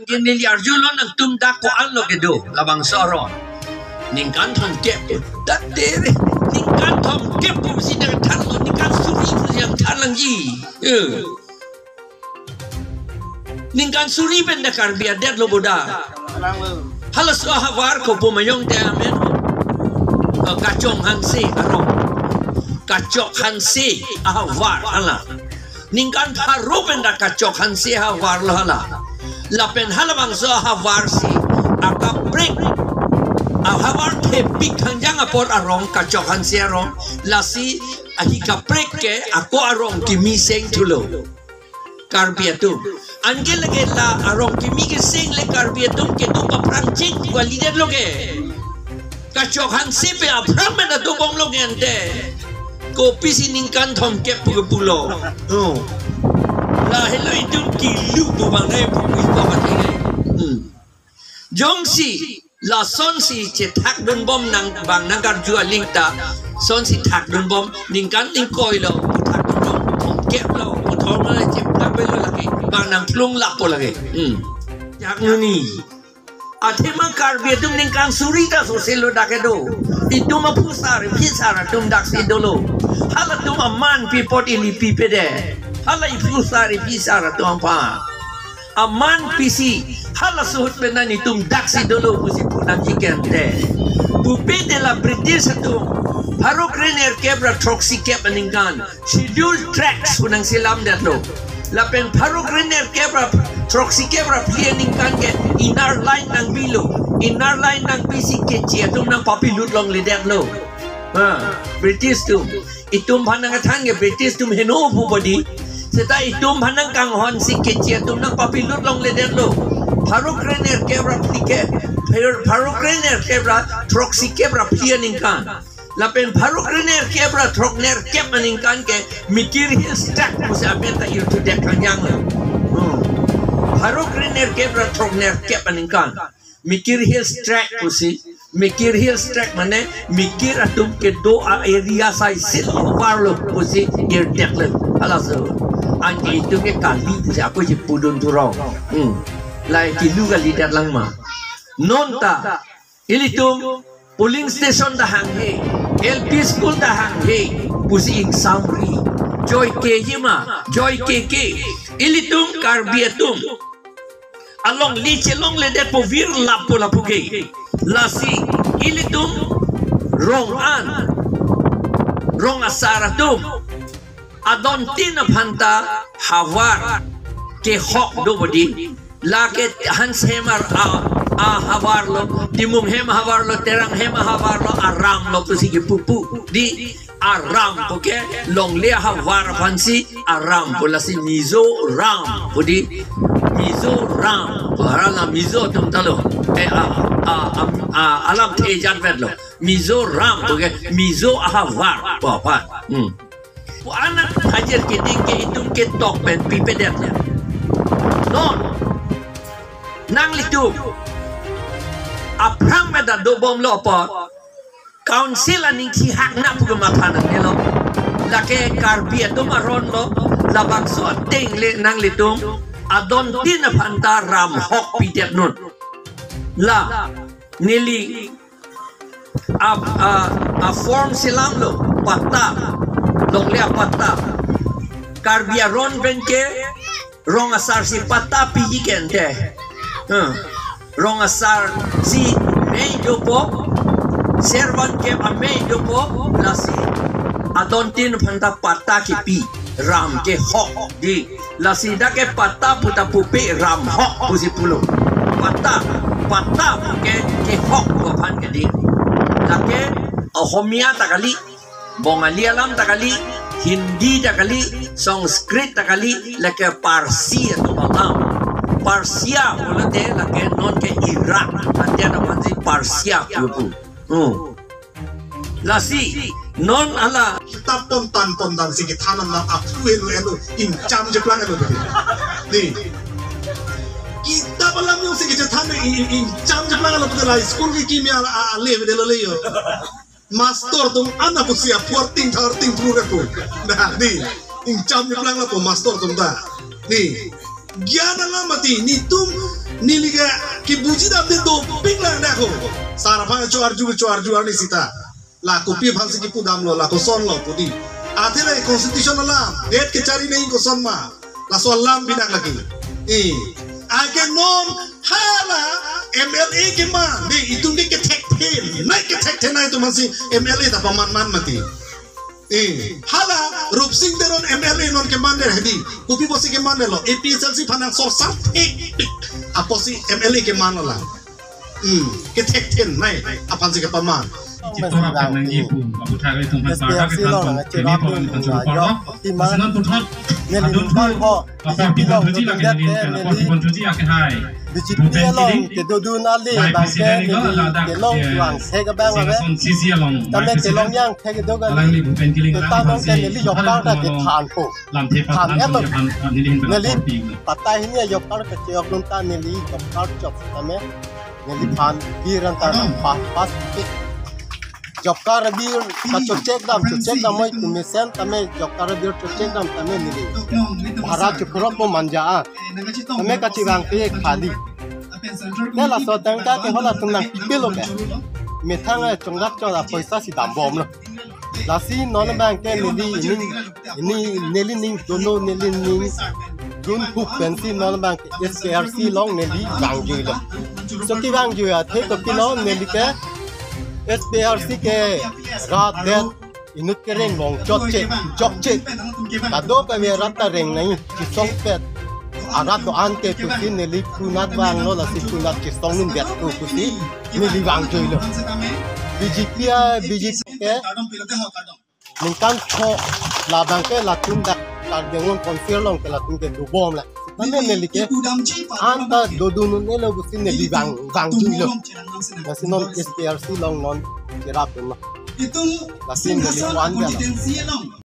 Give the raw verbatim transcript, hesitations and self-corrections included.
Anke neli arjulo nangtum dak ko-an lo kedo labangso aron. Ningkan thomkep. Dak dere ningkan thomkep pusi nangthanlo, ningkan suri pusi nangthan nangji. Eh. Ningkan suri pen dak Karbi adetlo boda. Halaso ahavar ko pu mayong te amen. Eh, Kachok Hanse arong. Kachok Hanse ahavar hala. Ningkan pharo pen dak Kachok Hanse ahavar lo hala. Lapen halabangso ahavar si akaprek ahavar thepik thangjang apor arong Kachok Hanse arong. Lasi ahi kaprek ke ako arong kimi seng thulo Karbi atum. Anke lake la arong kimi keseng le Karbi atum kedo paphrang ching kalidet lo ke. Kachok Hanse pen aphrang pen atum bom lo ke ante. Kopisi ningkan thomkep pu kepulo. Oh. Lahelo itum kilu pu bang nai pu pu ipa pathai nai. Hmm. Jongsi lasonsi chethakdun bom nang bang nangkarju aling ta, lasonsi thakdun bom ningkan ingkoi lo, thakdun bom thomkep lo, thom lo, chepdak lo lake, bang nangphlung lapo lake. Hmm. Thakdun ni. Athema Karbi atum ningkan suri ta sose lo dak kedo. Itum aphusar, phisar atum daksi dolo. Halatum aman pi apot ili pipedet. Hala iphusar, iphisar atum aphan. Aman pisi, halaso ahut pen nelitum daksi dolo pusi pu nangji ke ante. Pupe de la British atum pharo krenerkep ra throksi kep aningkan Scheduled Tracts pu nangselamdetlo. Lapen pharo krenerkep ra throksi kep ra phli aningkan ke Inner Line nangbilo. Inner Line nangbi si Keche atum nangpapilut longledetlo. Ha, British atum. Itum aphan nangkethan ke British atum heno pu bodi. Seta itum aphan nangkanghon si Keche atum nangpapilut longledetlo. Pharo krenerkep ra phli ke, pharo, pharo krenerkep ra throksi kep ra phli aningkan. Lapen pharo krenerkep ra throknerkep aningkan ke Mikir Hills Tract pusi amen ta irthu dek kangjang lo. Hmm. Pharo krenerkep ra throknerkep aningkan. Mikir Hills Tract pusi, Mikir Hills Tract mane Mikir atum kedo a-area asai si lo apar lo pusi irdetlo. Halaso. Anke itum ke kali pusi ako si pudun thurong. Hmm. Lahei kilu kalidet lang ma. Non ta ilitum polling station ta hanghe, L P school ta hanghe pusi ingsamri. Joike ji ma, joike ke. Ilitum Karbi atum alongle chelongledetpo, virlappo lapu ke. Lasi ilitum rong an, rong asar atum adontin aphan ta havar kehok do bodi. Lake Hans hem a, a, ahavar lo, Timung hem ahavar lo, Terang hem ahavar lo, aram lo pusi kipu pu. Di aram pu ke longle ahavar aphansi aram pu, lasi Mizoram pu di, Mizoram pu hala Mizo atum ta lo. Eh, a, a, a, a, alamthe jat vet lo. Mizoram pu ke Mizo ahavar pu aphan. Hmm. Pu anak hajir keding ke itum ketok pen pipedet ya. Non, nanglitum aphrang meda dobom lo apot, council aning si hak na pu kematha nangne lo. Lake Karbi atum aron lo, labangso ateng le nanglitum adontin aphan ta ram hok pidet non. La, neli a, a, a form selamlo, patta, longle apatta. Karbi aron pen ke rong asar si patta piji ke ante. Hmm. Rong asar si mei dopo, servan ke amei dopo, lasi adontin aphan ta patta kipi, ram kehok di. Lasi dak ke patta pu ta pupe, ram hok pusi pulo. Patta, patta pu ke kehok pu aphan ke di. Lake Ohomia ta kali, Bongali alam ta kali, Hindi ta kali, Sanskrit ta kali, lake Parsi atum alam. Parsia pulote lake non ke Iraq, ante ta aphansi Parsia pu pu. Hmm. Lasi non hala kitap pon tan pon dan si kethan an aphu helo helo ingcham cheplang helo tadi. Di. Kitap alam yo si kechethan in, in, ingcham cheplang helo tadi la school ke kimia a, a, le de lo le yo. Master atum ana pusi aphuar ting thar ting thur ke pu. Nah, di. Ingcham cheplang lapu master atum ta. Di. Gyan alam mati nelitum Neli ke kebuji damde dopik lang dak ho. Sar aphan cho-arju cho-arju arni sita. La kopi aphansi kipudamlo, la kosonlo pu di. Athe la constitution alam, det kechari nangji koson ma. Laso alam binak lagi. Eh, ake non hala M L A keman, de itum ke kethekthe, nai kethekthe nai atum aphansi M L A ta paman man mati. Eh, hala Rupsing Teron M L A non keman der hedi. Kopi pusi keman derlo? A P H L C aphan nangsorsam thekpik apotsi M L A kemanlo la. Hmm, kethekthe nai aphansi kepaman. Chitor akan nangji pu, aputhak atum aphan S P R C parda along ketan nangchirap kami pu, atum aphan churu parda. Lasi non puthot neli adun ningkan thu ho, apa B J P along pon thuji lake neli neli ningkan apa neli pon thuji ake hai. B J P Bhupen along Killing, kedodun ali Vice bangke President neli ningkan ladak, kelong eh, vangthek abang ave. Singhason C C along Tame Vice President, kelong yang thek do kali. Alangli Bhupen Killing alang tame aphansi neli job card ta along kethan po. Lamthe than pathan elo. Aphan neli hin neli pernah korpi. Patta hini job card kechok lun ta neli job card chok tame neli than biran ta pas pas job card bir kachechek dam chechek dam moi tumesen tame job card bir chechek dam tame neli bhara chukrop mo manja a tame kachevang ke khadi. Te laso tangka ke hala tum nangpipilo ke. Methang a chongdak chora poisa si dambomlo. Lasi non bangke neli ning, ning, neli ning dono neli ning dun hup pensi non bangke S P R C along neli vangjuilo. So kevangju athe kopilo neli ke S P R C ke rat det inut kereng long chokche, chokche. Kadokave rat ta reng nangji, chisongpet. Arat do-an ke pusi neli punat vanglo lasi punat chisong nundet pu pusi neli vangjuilo. B J P a, B J P ke ningkan tho labang ke latum dak Karbi Anglong Council along ke latum ke dobom la. Tame neli ke anta dodun un-elo pusi neli vang, vangjuilo. Lasi non S P R C along non chirap dunlo. Lasi neli wan dia lo.